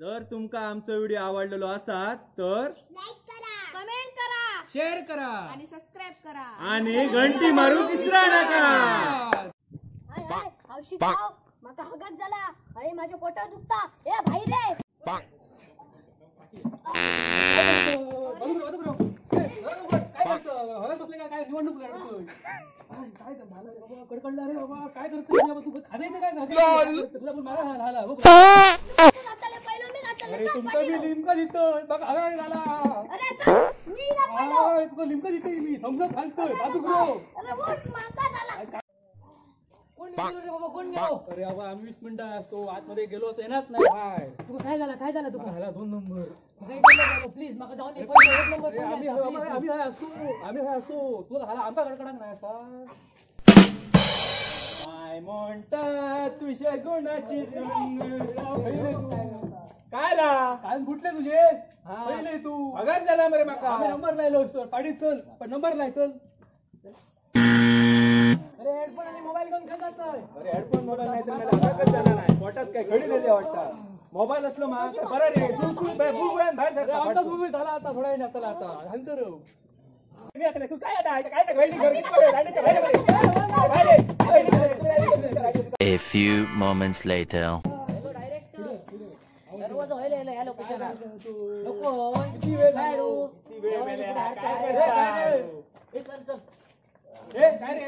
जर तुमका आमचो व्हिडिओ आवडलेलो असा तर लाईक करा, कमेंट करा, शेअर करा आणि सबस्क्राईब करा आणि घंटी मारू विसरा नका. हाय हाय हौशी खाव, माका हगत झाला आणि माझ्या पोटात दुखता. ए भाई रे काय निवडणूक लढतोय काय झालं रे बाबा, कडकडला रे बाबा, काय करतोय तू? खाजायचं काय? तुला पण मारा झाला. अरे तुमचा मी लिमका देतोय बघ, हगा झाला. अरे मी ना पहिलो तुका लिमका देतोय मी, समजत घालतोय बाजू. अरे उठ, माका झाला. कोण गेलो रे बाबा, कोण गेलो? अरे बाबा आम्ही 20 मिनिटं असतो आतमध्ये गेलो तर येणार नाही बाय. तुका काय झाला, काय झालं तुका? झाला 2 नंबर. प्लीज माका जाऊन दे, पहिले 1 नंबर. आम्ही आम्ही हाय असतो, आम्ही हाय असतो. तुला झाला आमचा कडकडाक नाही असा. काय म्हणता तुझ्या गुणाची काय ला काय फुटले तुझे पहिले तू अगाच झाला मरे माका. नंबर लायलो सर पाडी चल, पण नंबर लाय चल. अरे हेडफोन आणि मोबाईल घेऊन काय जातोय? अरे हेडफोन मोबाईल नाही तर मला अगाच झाला नाही. पोटात काय घडी देते वाटतं. मोबाईल असलो मा बरं रे, बुळबुळान बाहेर सरका. आमचाच मोबाईल झाला आता थोडा वेळ आता आता नंतर मी ऐकलं तू काय आता काय घडी घर बाहेर बाहेर. A few moments later. Hello director, दरवाजा व्हायला या लोकेशनात नको. किती वेळ झाला? चल चल. ए काय रे?